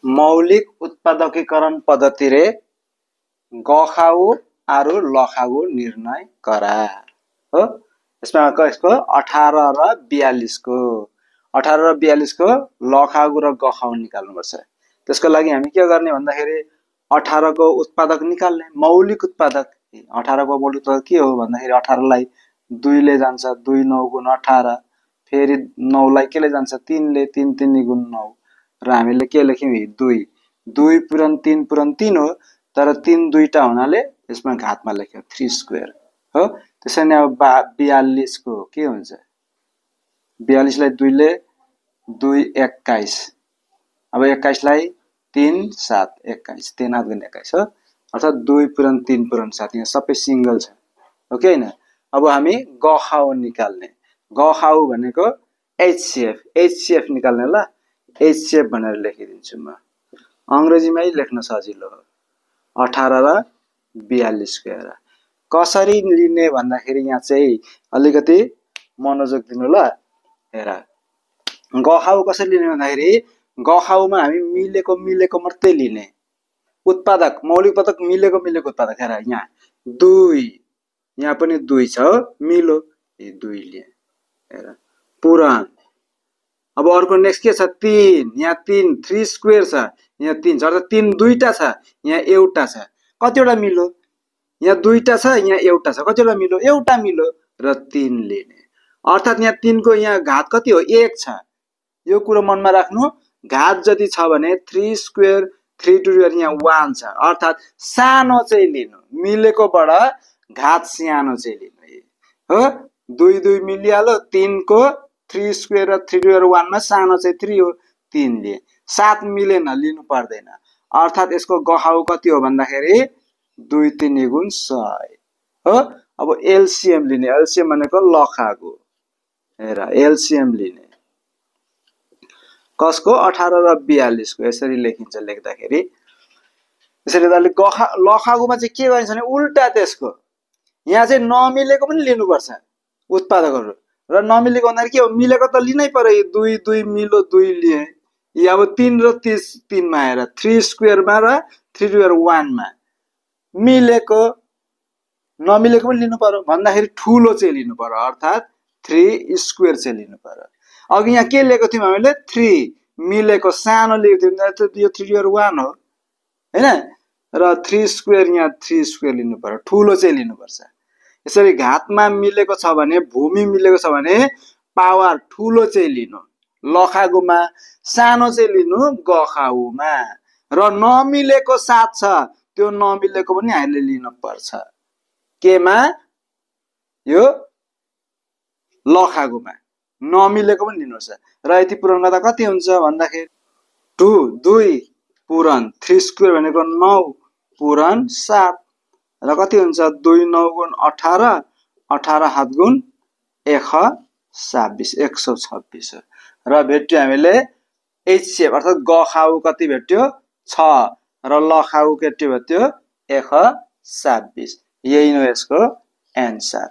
मौलिक उत्पादकीकरण पद्धति रे गखाउ आरु लखाउ निर्णय करा हो। यसमा यसको 18 र 42 को 18 र 42 को लखाउ र गखाउ निकाल्नु पर्छ। त्यसको लागि हामी के गर्ने भन्दाखेरि 18 को उत्पादक निकाल्ने मौलिक उत्पादक 18 को मौलिक उत्पादक के हो भन्दाखेरि 18 लाई 2 ले जान्छ 2 9 गुण 18 फेरि 9 लाई के ले जान्छ 3 ले 3 3 गुण 9 र हामीले के लेख्यौं 2 2 पूरण 3 हो तर 3 दुईटा हुनाले यसमा घातमा लेख्यौं 3 स्क्वायर हो। त्यसैले अब 42 को के हुन्छ 42 लाई 2 ले 2 21 अब 21 लाई 3 7 21 3 8 गुण 21 हो अर्थात 2 पूरण 3 पूरण 7 यहाँ सबै सिंगल छ ओके हैन। अब हामी गखाउ निकाल्ने गखाउ भनेको HCF निकाल्ने ल HCF भनेर लेखिदिन्छु म अंग्रेजीमै लेख्न सजिलो हो 18 र 42 को हेर कसरी लिने भन्दाखेरि यहाँ चाहिँ अलिकति मनोयोग दिनु ल। हेर गखाउ कसरी लिने भन्दाखेरि गखाउमा हामी मिलेको मात्रै लिने उत्पादक मौलिक उत्पादक मिलेको उत्पादक हेर यहाँ 2 यहाँ पनि 2 छ मिलो यो 2 लिए हेर पूरण। अब अर्को नेक्स्ट के छ 3 यहाँ 3 स्क्वायर छ यहाँ 3 छ अर्थात 3 दुईटा छ यहाँ एउटा छ कतिवटा मिलो यहाँ दुईटा छ यहाँ एउटा छ कतिवटा मिलो एउटा मिलो र 3 लिने अर्थात यहाँ 3 को यहाँ घात कति हो 1 छ यो कुरा मनमा राख्नु घात जति छ भने 3 स्क्वायर 3 टु द यहाँ 1 छ अर्थात सानो चाहिँ लिनु मिलेकोबाट घात सानो चाहिँ लिनु हो 2 2 मिलिहाल्यो 3 को 3 स्क्वायर र 3 टु द 1 मा सानो चाहिँ 3 हो 3 लिए 7 मिलेन लिनु पर्दैन अर्थात यसको गखाउ कति हो भन्दाखेरि 2 3 गुण 100 हो। अब एलसीएम लिने एलसीएम भनेको लखाको हेर एलसीएम लिने कसको 18 र 42 को यसरी लेखिन्छ लेख्दाखेरि यसरी लखागुमा चाहिँ के गरिन्छ भने उल्टा त्यसको यहाँ चाहिँ नमिलेको पनि लिनु पर्छ उत्पादकहरु र नमिलेको भन्दा के हो मिलेको त लिनै पर्यो 2 2 मिलो 2 लिए यहाँ अब 3 र 3 मा हेर 3 स्क्वायर मा र 3 टु द 1 मा मिलेको नमिलेको पनि लिनु पर्यो भन्दाखेरि ठूलो चाहिँ लिनु पर्यो अर्थात 3 स्क्वायर चाहिँ लिनु पर्यो। अघि यहाँ के लेखेको थियौं हामीले 3 मिलेको सानो लेखेको थियौं यो 3 टु द 1 हो हैन र 3 स्क्वायर यहाँ 3 स्क्वायर लिनु पर्यो ठूलो चाहिँ लिनु पर्छ। यसरी घातमा मिलेको छ भने भूमि मिलेको छ भने पावर ठूलो चाहिँ लिनु लखागुमा सानो चाहिँ लिनु गखाउमा र नमिलेको साथ छ त्यो नमिलेको पनि हामीले लिन पर्छ केमा यो लखागुमा नमिलेको पनि लिनुपर्छ र यति पूरण गर्दा कति हुन्छ भन्दाखेरि 2 2 पूरण 3 स्क्वायर भनेको 9 पूरण 7 र कति हुन्छ 2 9 गुण 18 18 हात गुण 126 126 र भेट्यो हामीले HCF अर्थात गखाउ कति भेट्यो 6 र लखाउ कति भेट्यो 126 यही हो यसको एन्सर।